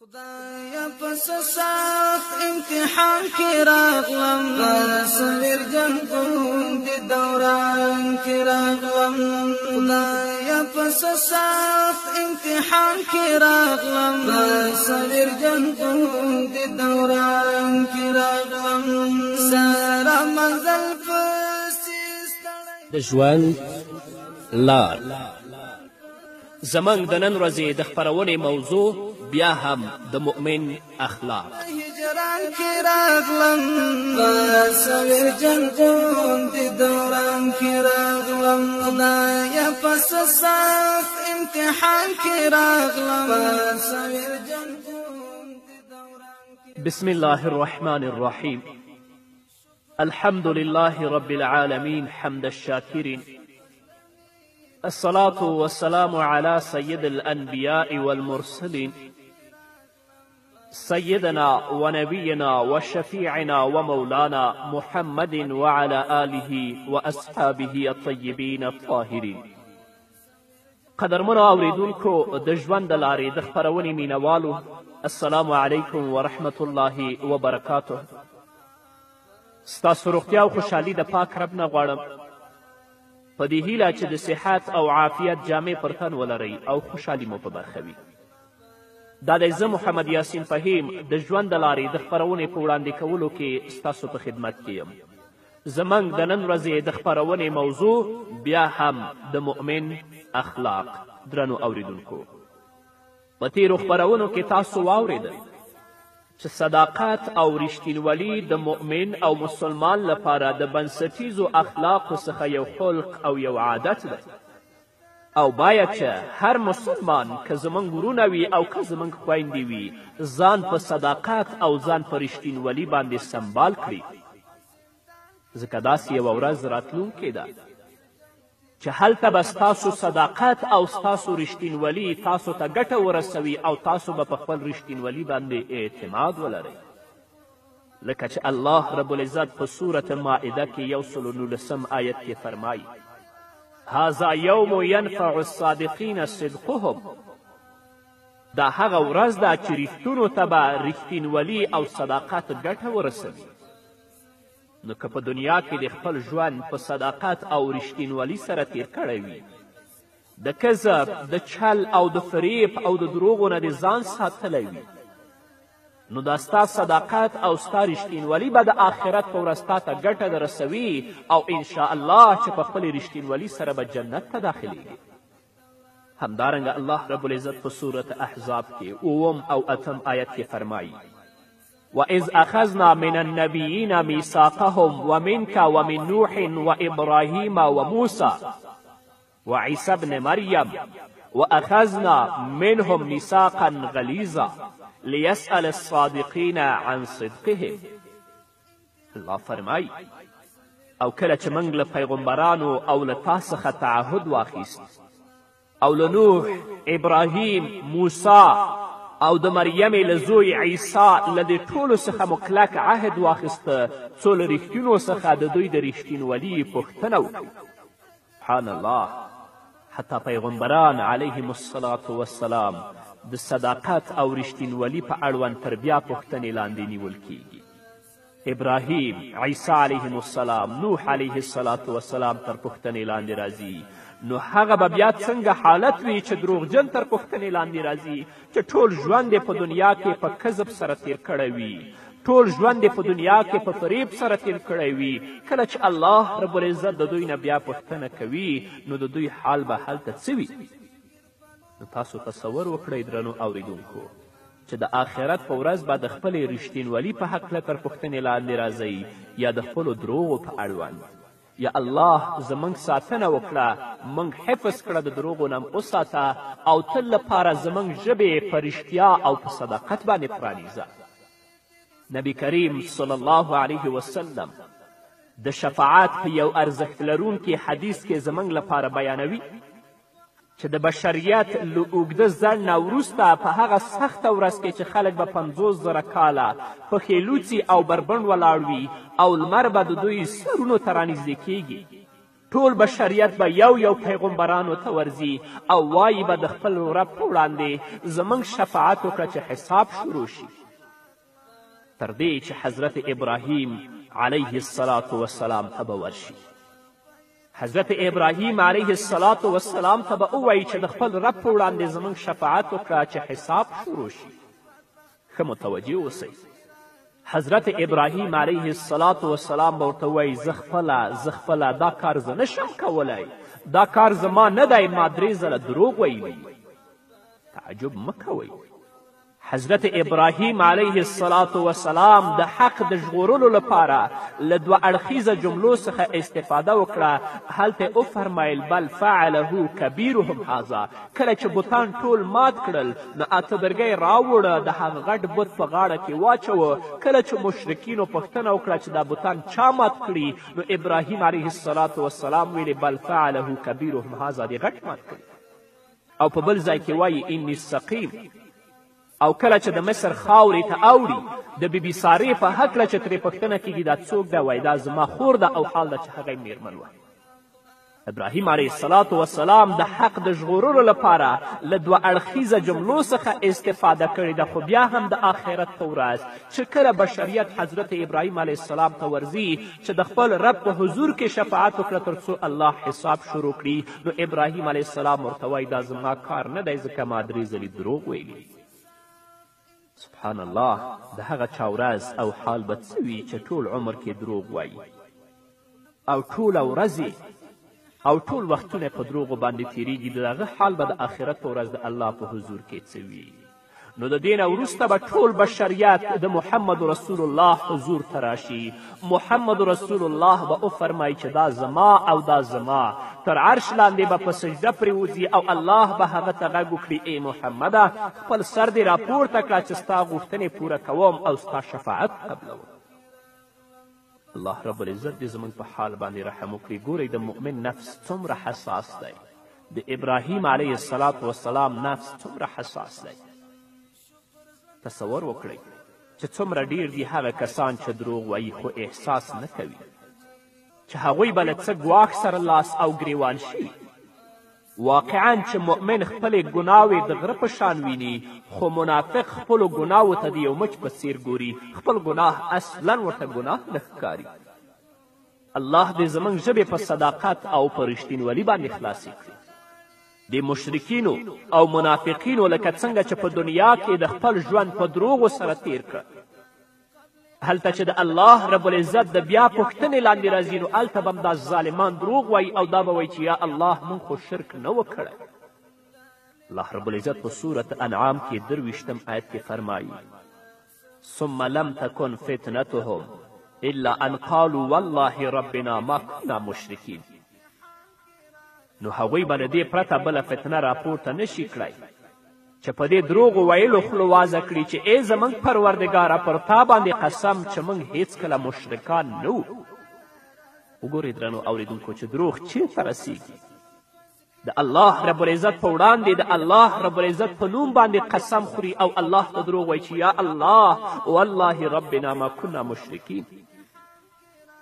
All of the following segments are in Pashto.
خدایا پس سخت امتحان کې راغلم، سویر جن کوم د دوران کې راغلم. خدایا پس سخت امتحان کې راغلم، سویر جن کوم د دوران کې راغلم. سره منزل پسې د ژوند لار. زموږ د نن ورځې د خپرونې موضوع بیا هم د مؤمن اخلاق. هجران کې راغلم، سویر جن کوم د دوران کې راغلم. خدایا پس سخت امتحان کې راغلم، سویر جن کوم د دوران کې. بسم الله الرحمن الرحیم. الحمد لله رب العالمین حمد الشاکرین. الصلاة والسلام على سيد الأنبياء والمرسلين، سيدنا ونبينا وشفيعنا ومولانا محمد وعلى آله وأصحابه الطيبين الطاهرين. قدرمنو اوریدونکو، د ژوند د لارې د خپرونې مینوالو، السلام علیکم ورحمت الله وبرکاته. ستاسو روغتیا او خوشحالي د پاک رب نه غواړم، په دې هیله چې د صحت او عافیت جامې پر تن ولرئ او خوشحالي مو په برخه وي. دا دی زه محمد یاسین فهیم د ژوند د لارې د خپرونې په وړاندې کولو کې ستاسو په خدمت کې یم. زموږ د نن ورځې د خپرونې موضوع بیا هم د مؤمن اخلاق. درنو اوریدونکو، په تیرو خپرونو کې تاسو واورېدل چې صداقت او رښتینولي د مؤمن او مسلمان لپاره د بنسټیزو اخلاقو څخه یو خلق او یو عادت دی، او باید چې هر مسلمان که زموږ ورونه وي او که زموږ خویندې وي ځان په صداقت او ځان په رښتینولي باندې سمبال کړي، ځکه داسې یوه ورځ راتلونکې ده چې هلته به ستاسو صداقت او ستاسو رښتینولي تاسو ته ګټه ورسوي او تاسو به په خپل رښتینولي باندې اعتماد ولرئ. لکه چې الله رب العزت په سورة مائده کې 119 آیت کې فرمایي: هذا یوم ینفع الصادقین صدقهم. دا هغه ورځ ده چې رښتونو ته به رښتینولي او صداقت ګټه ورسوي. نو که په دنیا کې د خپل ژوند په صداقت او رښتینولي سره تیر کړی وي، د کذب، د چل او د فریب او د دروغو نه دې ځان ساتلی وي، نو دا ستا صداقت او ستا رښتینولي به د آخرت په ورځ تا ته ګټه درسوي او انشاءالله چې په خپلې رښتینولي سره به جنت ته داخلیږي. همدارنګه الله رب العزت په سورة احزاب کې 7 او 8 آیت کې فرمایي: وإذ أخذنا من النبيين ميثاقهم ومنك ومن نوح وإبراهيم وموسى وعيسى ابن مريم وأخذنا منهم ميثاقا غليظا ليسأل الصادقين عن صدقهم. الله فرمایي: او کله چې موږ له پیغمبرانو او له تا څخه تعهد واخیست او له نوح، ابراهیم، موسی او د مریمې له زوی عیسی له دې ټولو څخه مو کلک عهد واخیسته څو له رښتینو څخه د دوی د رښتینولي پوښتنه وکړي. سبحان الله، حتی پیغمبران علیهم الصلاة والسلام د صداقت او رښتینولي په اړوند تر بیا پوښتنې لاندې نیول کیږي. ابراهیم، عیسی علیهم السلام، نوح علیه الصلاة والسلام تر پوښتنې لاندې راځي. نو هغه به بیا څنګه حالت وي چې دروغجن تر پوښتنې لاندې راځي، چې ټول ژوند یې په دنیا کې په کذب سره تیر کړی وي، ټول ژوند یې په دنیا کې په فریب سره تیر کړی وي. کله چې الله رب العزت د دوی نه بیا پوښتنه کوي نو د دوی حال به هلته څه وي؟ نو تاسو تصور وکړئ درنو اوریدونکو چې د آخرت په ورځ به د خپلې رښتینولي په هکله تر پوښتنې لاندې راځئ یا د خپلو دروغو په اړوند. یا الله زموږ ساتنه وکړه، موږ حفظ کړه، د دروغو نه وساته او تل لپاره زموږ ژبې په رښتیا او په صداقت باندې پرانیزه. نبی کریم صلی الله علیه وسلم د شفاعت په یو ارزښت لرونکي حدیث کې زموږ لپاره بیانوي چې د بشریت له اوږده ځنډ نه وروسته په هغه سخته ورځ کې چې خلک به 50,000 کاله پښې لوڅي او بربنډ ولاړ وي او لمر به د دوی سرونو ته رانږدې کیږي، ټول بشریت به یو یو پیغمبرانو ته ورځي او وایي به د خپل رب په وړاندې زموږ شفاعت وکړه چې حساب شروع شي، تر دې چې حضرت ابراهیم علیه الصلاة والسلام ته به ورشي. حضرت ابراهیم علیه الصلاة والسلام ته به ووایي چې د خپل رب په وړاندې زموږ شفاعت وکړه چې حساب شروع شي. ښه متوجه اوسئ. حضرت ابراهیم علیه الصلاة والسلام به ورته ووایي زه خپله دا کار زه نشم کولی، دا کار زما نه دی، ما درې ځله دروغ ویلي. تعجب مه کوئ. حضرت ابراهیم علیه الصلاة والسلام د حق د ژغورلو لپاره له دوه اړخیزه جملو څخه استفاده وکړه. هلته یې وفرمیل بل فعله کبیرهم هذا. کله چې بتان ټول مات کړل نو اتبرګی راوړه، د هغه غټ بت په غاړه کې واچوه. کله چې مشرکینو پوښتنه وکړه چې دا بتان چا مات کړي، نو ابراهیم علیه الصلاة والسلام ویلې بل فعله کبیرهم هذا، دې غټ مات کړي. او په بل ځای کې وایي انی سقیم. او کله چې د مصر خاورې ته اوړي د بیبي سارې په هکله چې ترې پوښتنه کیږي دا څوک ده، وایي دا زما خور ده، او حال ده چې هغه یې میرمن وه. ابراهیم علیه الصلاة والسلام د حق د ژغورلو لپاره له دوه اړخیزه جملو څخه استفاده کړې ده، خو بیا هم د آخرت په ورځ چې کله بشریت حضرت ابراهیم علیه السلام ته ورځي چې د خپل رب په حضور کې شفاعت وکړه تر څو الله حساب شروع کړي، نو ابراهیم علیه السلام ورته وایي دا زما کار نه دی، ځکه ما درې ځلې دروغ ویلي. سبحان الله، د هغه چا ورځ او حال به څه وي چې ټول عمر کې دروغ وایي او ټوله ورځ او ټول وختونه په دروغو باندې تیریږي. د هغه حال به د آخرت په ورځ د الله په حضور کې څه وي؟ نو د دې نه وروسته به ټول بشریت د محمد رسول الله حضور ته راشي. محمد رسول الله به وفرمایي چې دا زما او دا زما، تر عرش لاندې به په سجده پرېوځي او الله به هغه ته غږ وکړي ای محمده خپل سر دې راپورته کړه چې ستا غوښتنې پوره کوم او ستا شفاعت قبلوم. الله رب العزت دې زموږ په حال باندې رحم وکړي. ګورئ د مؤمن نفس څومره حساس دی، د ابراهیم علیه الصلاة والسلام نفس څومره حساس دی. تصور وکړئ چې څومره ډیر دي هغه کسان چې دروغ وایي خو احساس نه کوي چې هغوی به له څه ګواښ سره لاس او ګریوان شوي. واقعا چې مؤمن خپلې ګناوې د غره په شان ویني، خو منافق خپلو ګناوو ته د یو مچ په څیر ګوري، خپل ګناه اصلا ورته ګناه نه ښکاري. الله دې زموږ ژبې په صداقت او په رښتینولي باندې خلاصې کړي. د مشرکینو او منافقینو لکه څنګه چې په دنیا کې د خپل ژوند په دروغو سره تیر کړ، هلته چې د الله رب العزت د بیا پوښتنې لاندې راځي نو هلته به هم دا ظالمان دروغ وایي او دا به وایي چې یا الله موږ خو شرک نه و کړی. الله رب العزت په سورة انعام کې 23 آیت کې فرمایي ثم لم تکن فتنتهم الا ان قالوا والله ربنا ما كنا مشرکین. نو هغوی به له دې پرته بله فتنه راپورته نشي کړی چې په دې دروغو ویلو خوله وازه کړي چې ای زموږ پروردګاره پر تا باندې قسم چې موږ هیڅکله مشرکان نه وو. وګورئ درنو اوریدونکو چې دروغ چیرته رسیږي. د الله رب العزت په وړاندې د الله رب العزت په نوم باندې قسم خوري او الله ته دروغ وایي چې یا الله والله ربنا ما كنا مشرکین.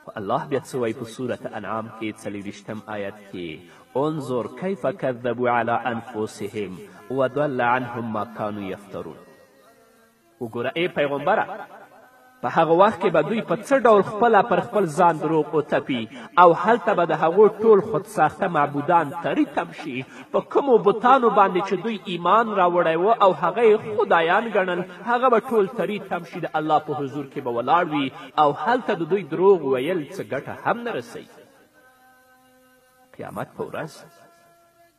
خو الله بیا څه وایي په سورة انعام کې 24 آیت کې انظر کیف کذبوا علی انفسهم وضل عنهم ما کانوا یفترون. وګوره ای پیغمبره، په هغه وخت کې به دوی په څه ډول خپله پر خپل ځان دروغ وتپي او هلته به د هغو ټول خودساخته معبودان تري تم شي، په کومو بتانو باندې چې دوی ایمان راوړی و او هغه یې خدایان ګڼل، هغه به ټول تري تم شي، د الله په حضور کې به ولاړ وي او هلته د دوی دروغ ویل څه ګټه هم نه رسوي. قیامت په ورځ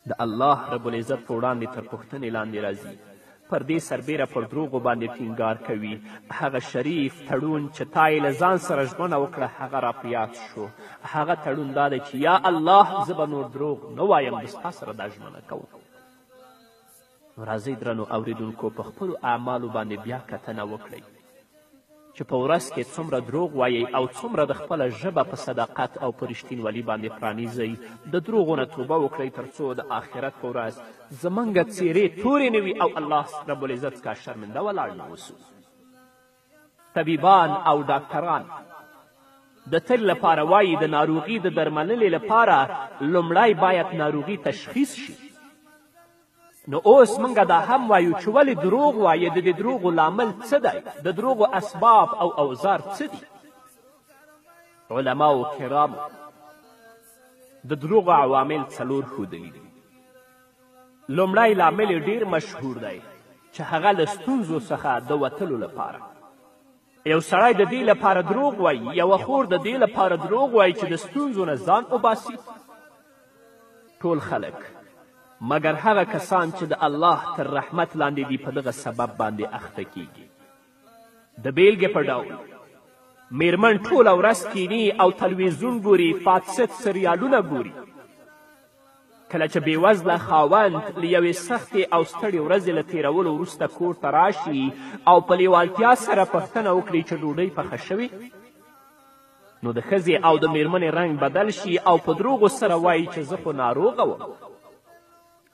د الله رب العزت په وړاندې تر پوښتنې لاندې راځي. پر دې سربیره پر دروغو باندې ټینګار کوي. هغه شریف تړون چې تا یې له ځان سره ژمنه وکړه هغه را په یاد شو. هغه تړون دا دی چې یا الله زه به نور دروغ نه وایم، زه ستا سره دا ژمنه کوم. نو راځئ درنو اوریدونکو په خپلو اعمالو باندې بیا کتنه وکړئ چې په ورځ کې څومره دروغ وایئ او څومره د خپله ژبه په صداقت او په رښتینولي باندې پرانیزئ. د دروغو نه توبه وکړئ تر څو د آخرت په ورځ زموږ څیرې تورې نه وي او الله رب العزت څخه شرمنده ولاړ نه اوسو. طبیبان او ډاکټران د د تل لپاره وایي د ناروغي د درملنې لپاره لومړی باید ناروغي تشخیص شي. نو اوس موږ دا هم وایو چې ولې دروغ وایې، د دې دروغو لامل څه دی، د دروغو اسباب او اوزار څه دي؟ علماو کرامو د دروغو عوامل څلور ښودلي دي. لومړی لامل یې ډیر مشهور دی چې هغه له ستونزو څخه د وتلو لپاره. یو سړی د دې لپاره دروغ وایي، یوه خور د دې لپاره دروغ وایي چې د ستونزو نه ځان وباسي. ټول خلک مګر هغه کسان چې د الله تر رحمت لاندې دي په دغه سبب باندې اخته کیږي. د بیلګې په ډول میرمن ټوله ورځ کیني او تلویزیون ګوري، فاسد سریالونه ګوري. کله چې بېوزله خاوند له یوې سختې او ستړې ورځې له تېرولو وروسته کور ته راشي او په لیوالتیا سره پوښتنه وکړي چې ډوډۍ پخه شوې، نو د ښځې او د میرمنې رنګ بدل شي او په دروغو سره وایي چې زه خو ناروغه وم.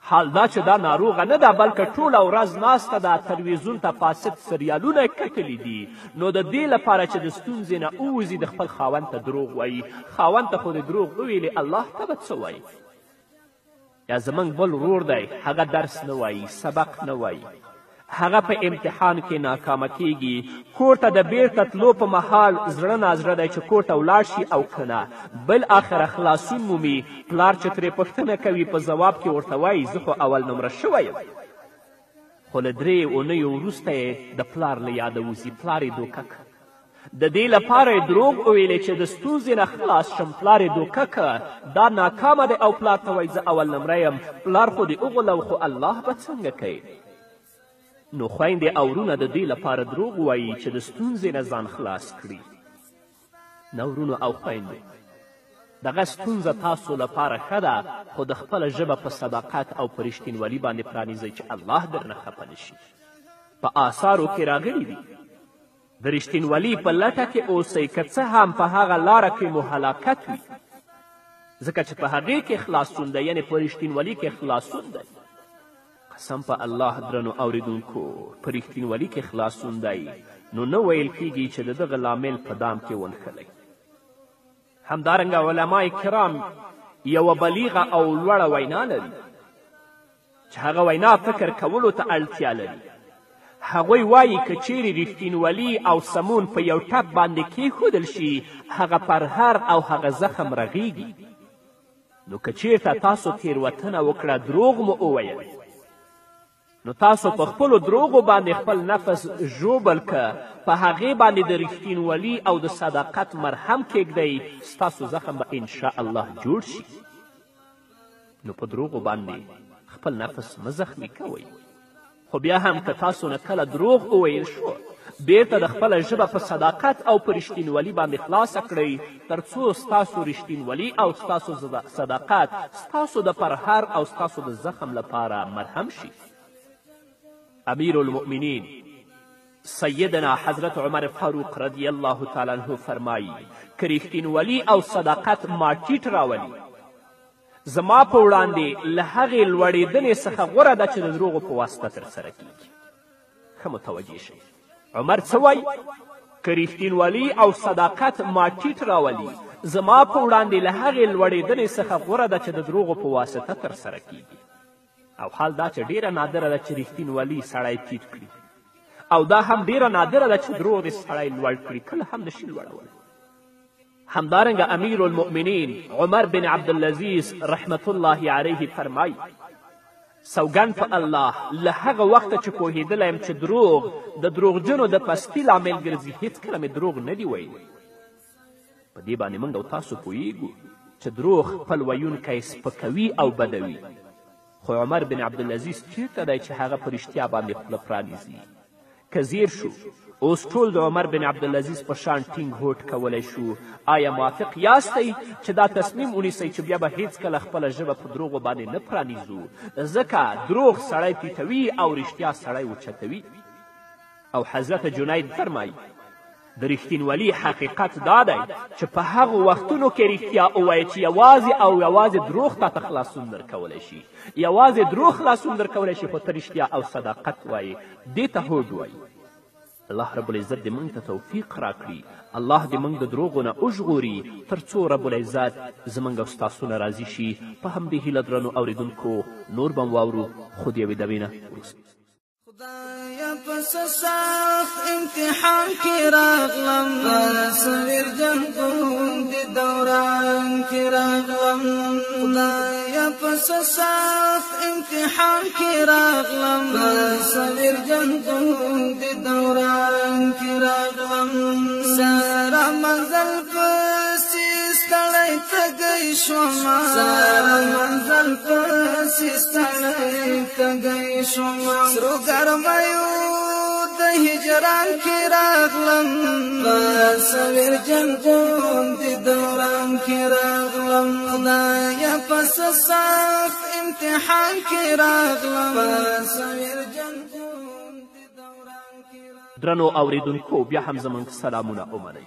حال دا چې دا ناروغه نه ده، بلکه ټوله ورځ ناسته ده، تلویزیون ته فاسد سریالونه یې کتلي دي. نو د دې لپاره چې د ستونزې نه ووځي د خپل خاوند ته دروغ وایي. خاوند ته خو دې دروغ وویلې، الله ته به څه وایي؟ یا زموږ بل ورور دی، هغه درس نه وایي، سبق نه وایي، هغه په امتحان کې ناکامه کیږي، کور ته د بیرته تلو په مهال زړه نازړه دی چې کور ته ولاړ شي او که نه. بالاخره خلاصون مومي، پلار چې ترې پوښتنه کوي په ځواب کې ورته وایي زه خو اول نمره شوی یم. خو له درې اونیو وروسته یې د پلار له یاده وځي، پلار یې دوکه که. د دې لپاره یې دروغ وویلې چې د ستونزې نه خلاص شم، پلار یې دوکه که، دا ناکامه دی او پلار ته وایي زه اول نمره یم. پلار خو دې وغولو، خو الله به څنګه کوي؟ نو خویندې او وروڼه د دې لپاره دروغ وایي چې د ستونزې نه ځان خلاص کړي. نه ورونو او خویندو، دغه ستونزه تاسو لپاره ښه ده، خو د خپله ژبه په صداقت او په رښتینولي باندې پرانیزئ چې الله درنه خفه نشي. په آثارو کې راغلي دي د رښتینولي په لټه کې اوسئ، که څه هم په هغه لاره کې مو هلاکت وي، ځکه چې په هغې کې خلاصون دی، یعنې په رښتینولي کې خلاصون دی. قسم په الله درنو اوریدونکو، په رښتینولي کې خلاصون دی، نو نه ویل کیږي چې د دغه لامل په دام کې ونښلی. همدارنګه علماء کرام یوه بلیغه او لوړه وینا لري چې هغه وینا فکر کولو ته اړتیا لري. هغوی وایي که چیرې رښتینولي او سمون په یو ټپ باندې کیښودل شي، هغه پرهر او هغه زخم رغیږي. نو که چیرته تاسو تیروتنه وکړه، دروغ مو وویل، نو تاسو په خپلو دروغو باندې خپل نفس ژوبل که، په هغې باندې د رښتینولي او د صداقت مرهم کیږدئ، ستاسو زخم به انشاءالله جوړ شي. نو په دروغو باندې خپل نفس مه زخمي کوئ. خو بیا هم که تاسو نه کله دروغ وویل شو، بیرته د خپله ژبه په صداقت او په رښتینولي باندې خلاصه کړئ، تر څو ستاسو رښتینولي او ستاسو صداقت ستاسو د پرهر او ستاسو د زخم لپاره مرهم شي. امیر المؤمنین سیدنا حضرت عمر فاروق رضی الله تعالی عنه فرمایي که رښتینولي او صداقت ما ټیټ راولي، زما په وړاندې له هغې لوړېدنې څخه غوره ده چې د دروغو په واسطه ترسره کیږي. ښه متوجه شئ، عمر څه وایي؟ که رښتینولي او صداقت ما ټیټ راولي، زما په وړاندې له هغې لوړېدنې څخه غوره ده چې د دروغو په واسطه ترسره کیږي. او حال دا چې ډېره نادره ده چې رښتینولي سړی ټیټ کړي، او دا هم ډېره نادره ده چې دروغ دې سړی لوړ کړي، کله هم نشي لوړولی. همدارنګه امیر المؤمنین عمر بن عبدالعزیز رحمت الله علیه فرمایي سوګند په الله، له هغه وخته چې پوهېدلی یم چې دروغ د دروغجنو د پستي لامل ګرځي، هیڅکله مې دروغ نه دي ویلي. په دې باندې موږ او تاسو پوهیږو چې دروغ خپل ویونکی سپکوي او بدوي، خو عمر بن عبدالعزیز چیرته دی چې هغه په رښتیا باندې خوله پرانیزي؟ که ځیر شو اوس ټول د عمر بن عبدالعزیز په شان ټینګ هوډ کولی شو. آیا موافق یاستئ چې دا تصمیم ونیسئ چې بیا به هیڅکله خپله ژبه په دروغو باندې نه پرانیزو؟ ځکه دروغ سړی ټیټوي او رښتیا سړی اوچتوي. او حضرت جنید فرمایي د رښتینولي حقیقت دا دی چې په هغو وختونو کې رښتیا ووایې چې یوازې او یوازې دروغ تا ته خلاصون درکولی شي، یوازې دروغ خلاصون درکولی شي، خو ته رښتیا او صداقت وایې، دې ته هوډ وایي. الله رب العزت دې موږ ته توفیق راکړي، الله دې موږ د دروغو نه وژغوري، تر څو رب العزت زموږ او ستاسو نه راضي شي. په همدې هیله درنو اورېدونکو نور به هم واورو، خو د یوې دمې نه وروسته. خدایا په څه سخت امتحان کې راغلم، په څه ویرجن غوندې دوران کې راغلم. خدایا په څه سخت امتحان کې راغلم، په څه ویرجن غوندې دوران کې راغلم. سره منزل پسې ستړی تږی شوم، سره منزل پسې ستړی تږی شوم. سرو ګرمیو د هجران کې راغلم، په څه ویرجن غوندې دوران کې راغلم. خدایا په څه سخت امتحان کې راغلم، په څه ویرجن غوندې دوران کې راغلم. درنو اوریدونکو بیا هم زموږ سلامونه ومنئ.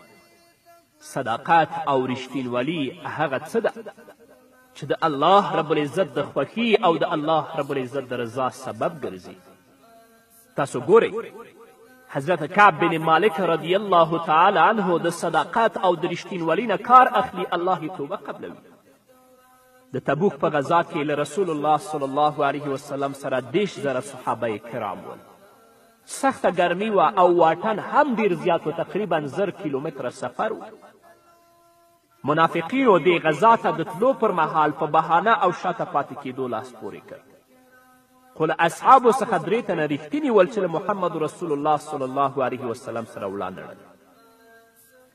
صداقت او رښتینولي هغه څه ده چې د الله رب العزت د خوښي او د الله رب العزت د رضا سبب ګرځي. تاسو ګورئ حضرت کعب بن مالک رضی الله تعالی عنه د صداقت او د رښتینولي نه کار اخلي، الله یې توبه قبلوي. د تبوک په غذا کې له رسول الله صلی الله علیه وسلم سره 30,000 صحابه کرام ول. سخته ګرمي وه او واټن هم ډیر زیات و، تقریبا 1000 کیلومتره سفر و. منافقینو دې غذا ته د تلو پر مهال په بهانه او شاته پاتې کیدو لاس پورې کړ، خو له اصحابو څخه 3 تنه رښتیني ول چې له محمد رسول الله صلی الله علیه وسلم سره وړاندړل.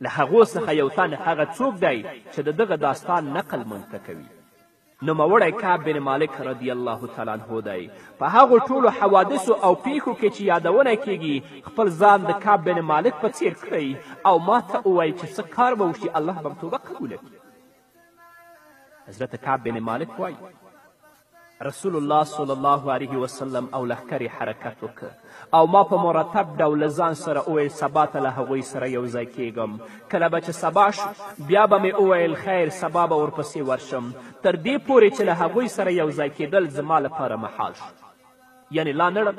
له هغو څخه یو تن هغه څوک دی چې د دغه داستان نقل موږ ته کوي. نوموړی کعب بن مالک رضی الله تعالی عنه دی. په هغو ټولو حوادثو او پیښو کې چې یادونه کیږي خپل ځان د کعب بن مالک په څیر کړئ او ما ته ووایئ چې څه کار به وشي، الله به توبه قبوله کړي. حضرت کعب بن مالک وایي رسول الله صلی الله علیه وسلم او لښکر یې حرکت وکړ او ما په مرتب ډول له ځان سره وویل سبا ته له هغوی سره یو ځای کیږم. کله به چې سبا شو بیا به مې وویل خیر سبا به ورپسې ورشم، تر دې پورې چې له هغوی سره یو ځای کیدل زما لپاره محال شو، یعنې لا نړم.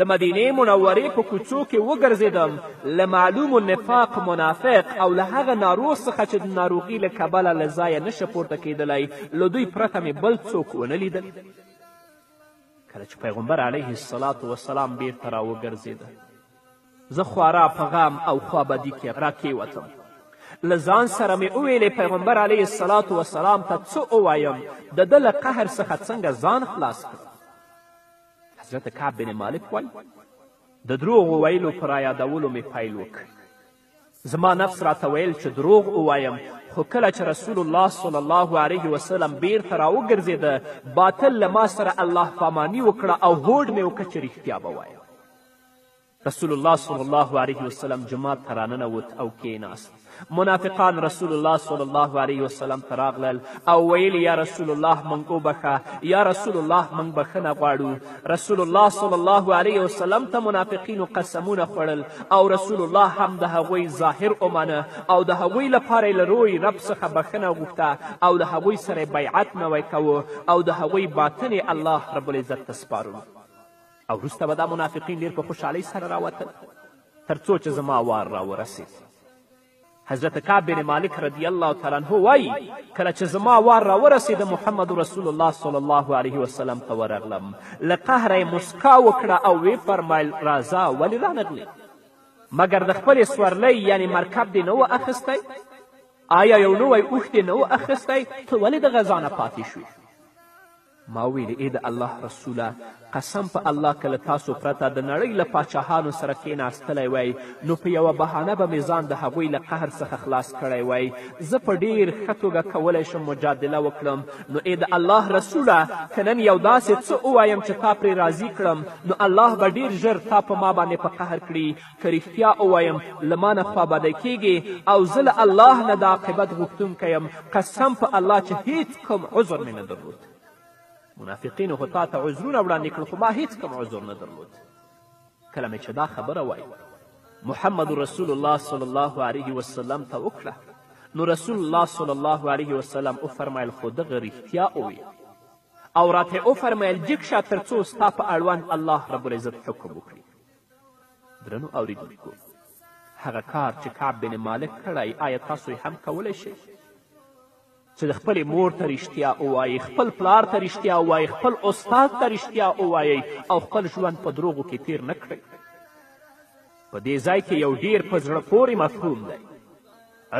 د مدینې منورې په کوڅو کې وګرځېدم، له معلوم نفاق منافق او له هغه ناروغ څخه چې د ناروغي له کبله له ځایه نه پورته کېدلی، له دوی پرته مې بل څوک ونه لیدل. کله چې پیغمبر علیه الصلاة وسلام بیرته راوګرځېده، زه خورا په غم او خوابدي کې راکېوتم. له ځان سره مې وویلې پیغمبر علیه الصلاة وسلام ته څه ووایم، د ده له قهر څخه څنګه ځان خلاص کړم. حضرت کعب بن مالک وایي د دروغو ویلو په رایادولو مې پیل وکړ. زما نفس راته ویل چې دروغ ووایم، خو کله چې رسول الله صلی الله علیه وسلم بیرته راوګرځېده، باطل له ما سره الله پاماني وکړه او هوډ مې وکړ چې رښتیا به وایم. رسول الله صلی الله علیه وسلم جومات ته راننوت او کیناست. منافقان رسول الله صلی الله علیه وسلم ته راغلل او ویل یا رسول الله موږ وبخښه، یا رسول الله موږ بخښنه غواړو. رسول الله صلی الله علیه وسلم ته منافقینو قسمونه خوړل او رسول الله هم د هغوی ظاهر ومانه او د هغوی لپاره یې له لوی رب څخه بخښنه غوښته او له هغوی سره یې بیعت نوی کوه او د هغوی باطن یې الله رب العزت ته سپارلو. او وروسته به دا منافقین ډېر په خوشحالۍ سره راوتل تر څو چې زما وار راورسېد. حضرت کعب بن مالک رضی الله تعالی عنه وایي کله چې زما وار راورسېده محمد رسول الله صلی الله علیه وسلم ته ورغلم، له قهره یې مسکا وکړه او ویې فرمایل راځه ولې رانغلې؟ مګر د خپلې سورلۍ یعنې مرکب دې نه و اخیستی؟ آیا یو نوی اوښ دې نه و اخیستی؟ ته ولې د غذا نه پاتې شوې؟ ما ویل ای د الله رسوله، قسم په الله که له تاسو پرته د نړۍ له پاچاهانو سره کیناستلی وای نو په یوه بهانه به مې ځان د هغوی له قهر څخه خلاص کړی وای. زه په ډیر ښه توګه کولی شم مجادله وکړم، نو ای د الله رسوله که نن یو داسې څه ووایم چې تا پرې راضي کړم نو الله به ډیر ژر تا په ما باندې په قهر کړي. که رښتیا ووایم له ما نه خوابدی کیږي او زه له الله نه د عاقبت غوښتونکی یم، قسم په الله چې هیڅ کوم عذر مې نه درلود. منافقینو خو تا ته عذرونه وړاندې کړل، خو ما هیڅ کوم عذر نه درلود. کله مې چې دا خبره وایي محمد رسول الله صلی الله علیه وسلم ته وکړه، نو رسول الله صلی الله علیه وسلم وفرمیل خو دغه رښتیا وویل او راته یې وفرمیل جګ شه تر څو ستا په اړوند الله رب العزت حکم وکړي. درنو اوریدونکو، هغه کار چې کعب بن مالک کړی، آیا تاسو یې هم کولی شئ چې د خپلې مور ته رښتیا ووایئ، خپل پلار ته رښتیا ووایئ، خپل استاد ته رښتیا ووایئ او خپل ژوند په دروغو کې تیر نه کړئ؟ په دې ځای کې یو ډیر په زړه پورې مفهوم دی.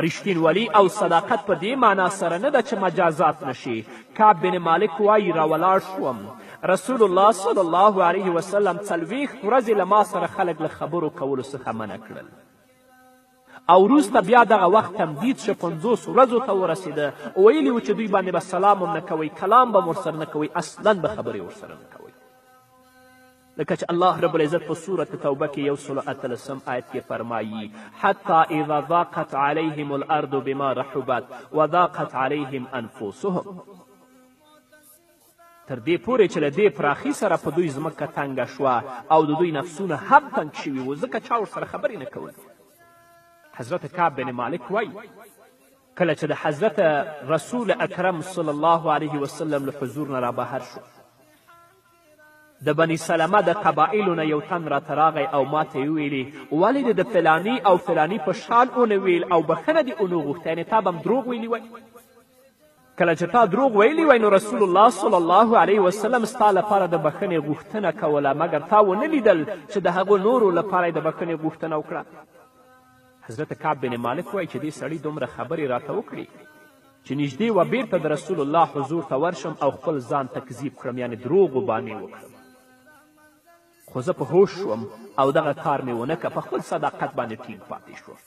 رښتینولي او صداقت په دې معنا سره نه ده چې مجازات نشي. کعب بن مالک وایي راولاړ شوم، رسول الله صلی الله علیه وسلم 40 ورځې له ما سره خلک له خبرو کولو څخه منع کړل او وروسته بیا دغه وخت تمدید شو، 50 ورځو ته ورسېده. ویلي و چې دوی باندې به سلام هم نه کوئ، کلام به ورسره نه کوئ، اصلا به خبرې ورسره نه کوئ. لکه چې الله رب العزت په سورة توبه کې 118 آیت کې فرمایي: حتی اذا ضاقت علیهم الارض بما رحبت وضاقت علیهم انفسهم. تر دې پورې چې له دې پراخي سره په دوی ځمکه تنګه شوه او د دوی نفسونه هم تنګ شوي وو، ځکه چا ورسره خبرې نه کولې. حضرت کعب بن مالک وایي کله چې د حضرت رسول اکرم صلی الله علیه وسلم له حضور نه رابهر شو، د بني سلمه د قبایلو نه یو تن راته راغی او ما ته یې وویلې: ولې دې د فلاني او فلاني په شان ونه ویل او بښنه دې ونه غوښته؟ یعنې تا به هم دروغ ویلي وای. کله چې تا دروغ ویلي وای نو رسول الله صلی الله علیه وسلم ستا لپاره د بښنې غوښتنه کوله، مګر تا ونه لیدل چې د هغو نورو لپاره یې د بښنې غوښتنه وکړه. حضرت کعب بن مالک وایي چې دې سړي دومره خبرې راته وکړې چې نږدې وه بیرته د رسول الله حضور ته ورشم او خپل ځان تکذیب کړم، یعنې دروغو باندې وکړم. خو زه په هوش شوم او دغه کار مې ونه که، په خپل صداقت باندې ټینګ پاتې شوم.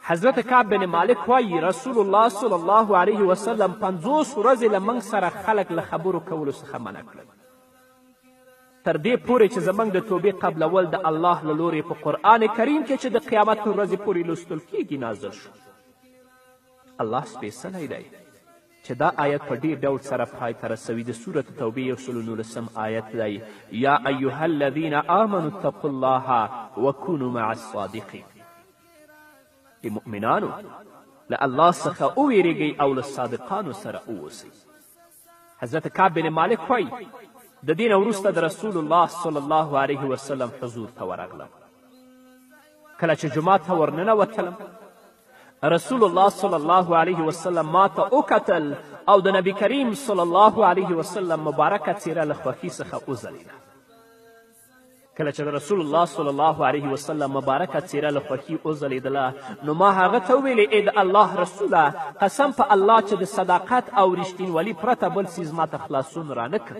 حضرت کعب بن مالک وایي رسول الله صلی الله علیه وسلم 50 ورځې له موږ سره خلک له خبرو کولو څخه منع کړل، تر دې پورې چې زموږ د توبې قبلول د الله له لورې په قرآن کریم کې چې د قیامت تر ورځې پورې لوستل کیږي نازل شو. الله سپېڅلی دی چې دا آیت په ډیر ډول سره پای ته رسوي. د سورة توبې 119 آیت دی: یا ایها الذین آمنوا اتقوا الله وکونوا مع الصادقین. ای مؤمنانو، له الله څخه وویریږئ او له صادقانو سره اوسئ. حضرت کعب بن مالک وایي د دې نه وروسته د رسول الله صلی الله علیه وسلم حضور ته ورغلم. کله چې جومات ته ورننوتلم، رسول الله صلی الله علیه وسلم ما ته وکتل او د نبی کریم صلی الله علیه وسلم مبارکه څیره له خوښي څخه وځلېده. کله چې د رسول الله صلی الله علیه وسلم مبارکه څیره له خوښي وځلېدله نو ما هغه ته وویلې: ای د الله رسوله، قسم په الله چې د صداقت او رښتینولي پرته بل څیز ما ته خلاصون رانه کړ،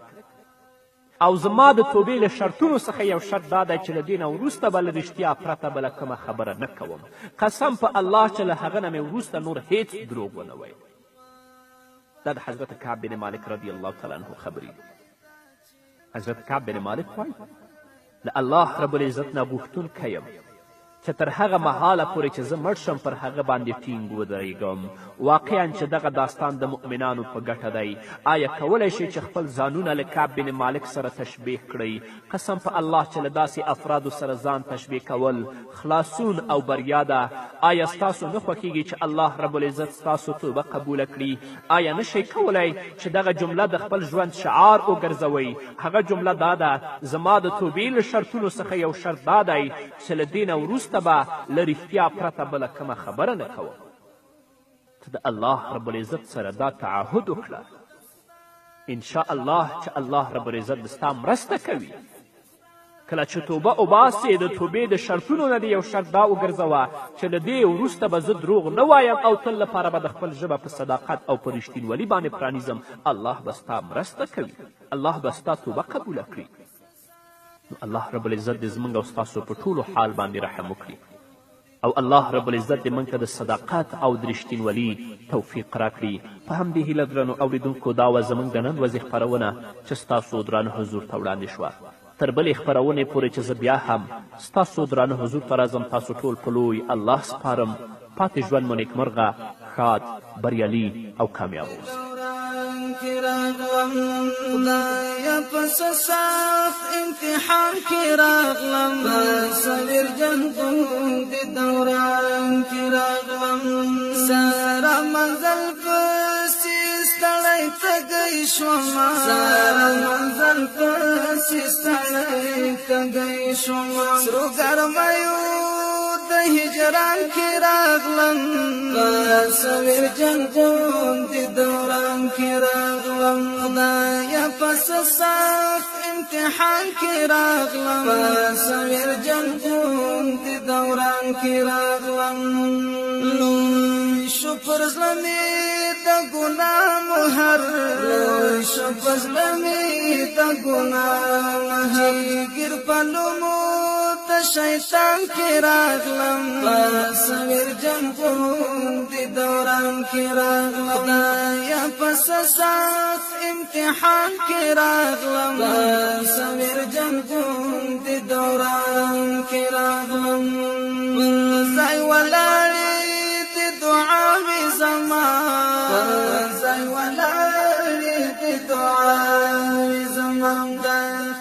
او زما د توبې له شرطونو څخه یو شرط دا دی چې له دې نه وروسته به له رښتیا پرته بله کومه خبره نه کوم. قسم په الله چې له هغه نه مې وروسته نور هیڅ دروغ ونه ویل. دا د حضرت کعب بن مالک رضی الله تعالی عنه خبرې دي. حضرت کعب بن مالک وایي له الله رب العزت نه غوښتونکی یم چې تر هغه مهاله پورې چې زه مړ شم پر هغه باندې ټینګ ودرېږم. واقعا چې دغه داستان د مؤمنانو په ګټه دی. آیا کولی شئ چې خپل ځانونه له کعب بن مالک سره تشبیه کړئ؟ قسم په الله چې له داسې افرادو سره ځان تشبیه کول خلاصون او بریا ده. آیا ستاسو نه خوښیږي چې الله رب العزت ستاسو توبه قبوله کړي؟ آیا نشئ کولی چې دغه جمله د خپل ژوند شعار وګرځوئ؟ هغه جمله دا ده: زما د توبې له شرطونو څخه یو شرط دا دی چې له دې نه وروسته به له رښتیا پرته بله کومه خبره نه کوم. ته د الله رب العزت سره دا تعهد وکړه، انشاء الله چې الله رب العزت به ستا مرسته کوي. کله چې توبه وباسې د توبې د شرطونو نه دې یو شرط دا وګرځوه چې له دې وروسته به زه دروغ نه وایم او تل لپاره به د خپل ژبه په صداقت او په رښتینولي باندې پرانیزم. الله به ستا مرسته کوي، الله به ستا توبه قبوله کړي. نو الله رب العزت دې زموږ او ستاسو په ټولو حال باندې رحم وکړي او الله رب العزت دې موږ ته د صداقت او د رښتینولي توفیق راکړي. په همدې هیله درنو اورېدونکو، دا وه زموږ د نن ورځې خپرونه چې ستاسو درانه حضور ته وړاندې شوه. تر بلې خپرونې پورې چې زه بیا هم ستاسو درانه حضور ته راځم، تاسو ټول په لوی الله سپارم. پاتې ژوند مو نیکمرغه، ښاد، بریالي او کامیاب اوسئ. خدایا په څه سخت امتحان کې راغلم، په سویر جنګ د دوران کې راغلم، سره منزل پسې ستړی تږی شوم، سره منزل پسې ستړی تږی شوم. سرو ګرمیو د هجران کې راغلم، په سویر جنګ غوندې دوران کې راغلم. خدایه په څه سخت امتحان کې راغلم، په سویر جنګ غوندې دوران کې راغلم. لوی شو پر زړه مې د ګناه مهر، لوی شو پر زړه مې د ګناه مهر، ګیر په لومو د شیطان کې راغلم، په سویر جنګ غوندې دوران کې راغلم. خدایه په څه سخت امتحان کې راغلم، په سویر جنګ غوندې دوران کې راغلم. ځای ولاړې د دعاوې زما، ځای ولاړې د دعاوې زما، د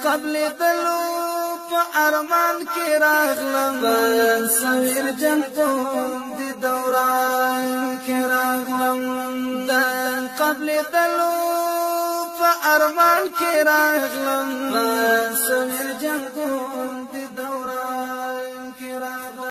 قبلېدلو په ارمان کې راغلم، په سویر جنګ غوندې دوران کې راغلم. د قبلېدلو په ارمان کې راغلم، په سویر جنګ